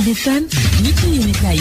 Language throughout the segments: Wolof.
Ndefane nit yi kay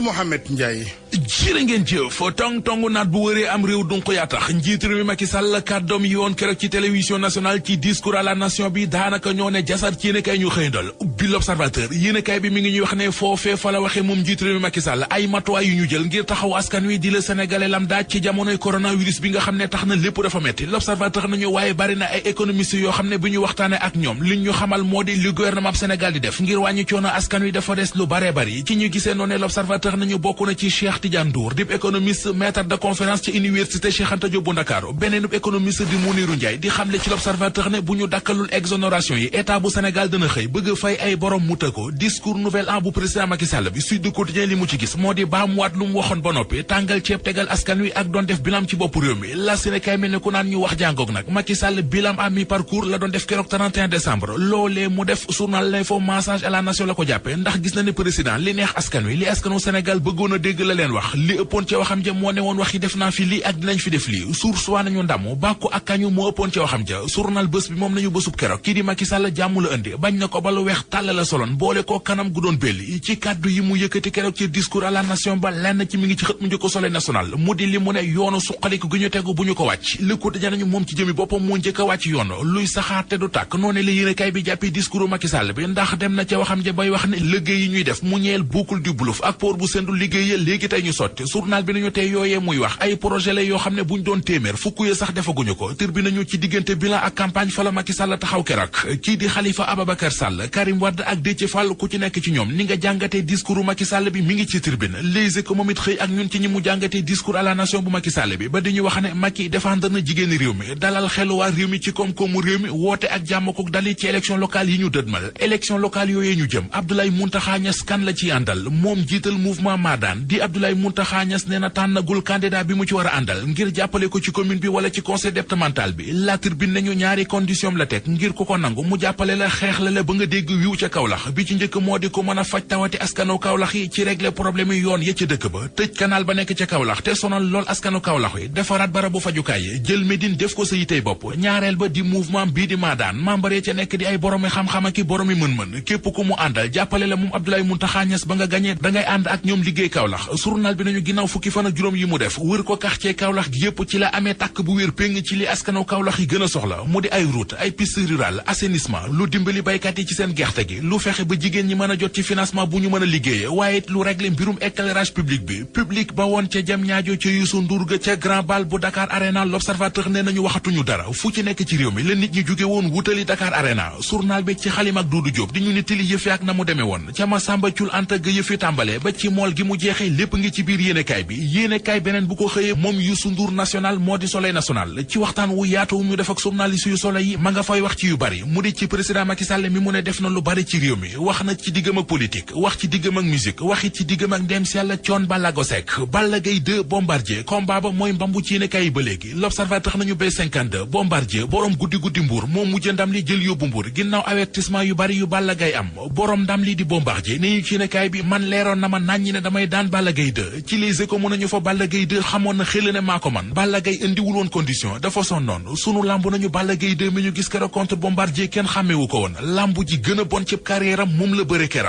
Mohamed Ndiaye. jërë ngeen jëf tong naat bu wëree am réew dunq yaa tax njiit réew mi Macky Sall kàddoom yi woon keroog ci télévision nationale ci discours à la nation bi daanaka ñoo ne jasar ci yéenekaay ñu xëyndal ubbi l'Observateur yéenekaay bi mi ngi ñuy wax ne foofee fa la waxee moom njiit réew mi Macky Sall ay matuwaay yu ñu jël ngir taxaw askan wi di la sénégalais lambda ci jamonoy coronavirus bi nga xam ne tax na lépp dafa metti l'Observateur nañu waaye bari na ay économistes yoo xam ne bu ñu waxtaane ak ñoom li ñu xamal moo di li gouvernement Sénégal di def ngir wàññi coono askan wi dafa des lu bare bari ci ñu gisee noonu l'Observateur nañu bokk na ci Cheikh Tidiane Ndour dib économiste maître de conférence ci université Cheikh Anta Diop bu Ndakaaru beneenub économiste di Mounirou Ndiaye di xamle ci l'Observateur ne bu ñu dakkalul exonération yi état bu Sénégal dana xëy bëgg fay ay borom mu tëkko discours nouvel an bu président Macky Sall bi Sud Quotidien li mu ci gis moo di baamuwaat lu mu waxoon ba noppi tàngal ceeb tegal askan wi ak doon def bilam ci bopp réew mi la Sénégal mel ne ku naan ñu wax jàngoog nag Macky Sall bilam à mi-parcours la doon def keroog 31 décembre loolee mu def journal L'Info message à la nation la ko jàppe ndax gis na ne président li neex askan wi li askanu Sénégal bëggoon a dégg la leen wax li ëppoon ci waxam ja moo ne woon waxi def naa fi lii ak dinañ fi def lii source waa nañu ndamu bàkku ak kañu moo ëppoon ci waxam ja journal bés bi moom nañu bésub keroog kii di Macky Sall jàmm la indi bañ na ko ba lu weex tàll la soloon boole ko kanam gu doon belli ci kàddu yi mu yëkkati keroog ci discours à la nation ba lenn ci mi ngi ci xët mu njëkk Soleil national mu di li mu ne yoonu suqaliku gi ñu tegu bu ñu ko wàcc Le Quotidien nañu moom ci jëmi boppam moo njëkk a wàcc yoon luy saxaar te du tàkk noonu la yéenekaay bi jàppee discours Macky Sall bi ndax dem na ca waxam ja bay wax ne liggéey yi ñuy def mu ñeel boucle du Boulouf ak port bu sendu liggéey ya léegi tey ñu sotti journal bi nañu tey yooyee muy wax ay projet la yoo xam ne buñ doon téeméer fukk ya sax defaguñu ko Tribune nañu ci diggante bilan ak campagne fa la Macky Sall taxaw keroog kii di Khalifa Ababacar Sall Karim Wade ak Déthié Fall ku ci nekk ci ñoom ni nga jàngatee discours Macky Sall bi mi ngi ci Tribune Les Échos moom it xëy ak ñun ci ñi mu jàngatee discours à la nation bu Macky Sall bi ba dañuy wax ne Macky défendre na jigéeni réew mi dalal xelu waa réew mi ci koom-koomu réew mi woote ak jàmm ko dali ci élection locale yi ñu dëdmal élection locale yooyee ñu jëm Abdoulaye Mountakha Niass kan la ci àndal moom jiital mouvement Madane di Abdoulaye Mountakha Niass nee na tànnagul candidat bi mu ci war a àndal ngir jàppale ko ci commune bi wala ci conseil départemental bi La Tribune nañu ñaari condition la teg ngir ku ko nangu mu jàppale la xeex la ba nga dégg wiw ca Kaolack bi ci njëkk moo di ko mën a faj tawati askanu Kaolack yi ci régler problème yi yoon ya ca dëkk ba tëj canal ba nekk ca Kaolack te sonal lool askanu Kaolack yi defaraat barabu fajukaay yi jël Médine def ko sa yitey bopp ñaareel ba di mouvement bii di Madane membre ca nekk di ay boromi xam-xam ak i boromi mën-mën képp ku mu àndal jàppale la moom Abdoulaye Mountakha Niass ba nga gañee dangay ànd ak ñoom liggéey Kaolack journal bi nañu ginnaaw fukki fan ak juróom yi mu def wër ko quartier Kaolack gi yépp ci la amee tàkk bu wér péng ci li askanu Kaolack yi gën a soxla mu di ay route ay piste rurale assainissement lu dimbali baykat yi ci seen gerte gi lu fexe ba jigéen ñi mën a jot ci financement bu ñu mën a liggéeye waaye lu régler mbirum éclairage public ba woon ca jam ñaajo ca Youssou Ndour ga ca Grand Bal bu Dakar Arena l'Observateur ne nañu waxatuñu dara fu ci nekk ci réew mi la nit ñi jóge woon wutali Dakar Arena journal bi ci xalim ak Doudou Diop di ñu nettali yëfi ak na mu demee woon ca Massamba Thioul Anta ga yëfi tàmbale ba ci mool gi mu jeexee lépp ngi ci biir yéenekaay bi yéenekaay beneen bu ko xëyee moom Youssou Ndour national moo di Soleil national ci waxtaan wu yaatu wu ñu def ak journaliste yu Soleil yi ma nga fay wax ci yu bari mu di ci président Macky Sall mi mu ne def na lu bari ci réew mi wax na ci diggam ak politique wax ci diggam ak musique waxit ci diggam ak ndem si yàlla Thione Ballago Seck Balla Gaye 2 Bombardier combat ba mooy mbambu ci yéenekaay yi ba léegi l'Observateur nañu B52 Bombardier borom guddi Mbour moo mujj ndam li jël yóbbu Mbour ginnaaw avertissement yu bari yu Balla Gaye am borom ndam li di Bombardier ne ñu ci yéenekaay bi man leeroon na ma naññi ne damay daan Balla Gaye 2 ci Les Échos mën nañu fa Balla Gaye 2 xamoon na xel ne maa ko man Balla Gaye indiwul woon condition dafa sonnoon sunu lamb nañu Balla Gaye 2 mi ñu gis keroog contre Bombardier kenn xàmmewu ko woon lamb ji gën a bon ci carrière am moom la bëre keroog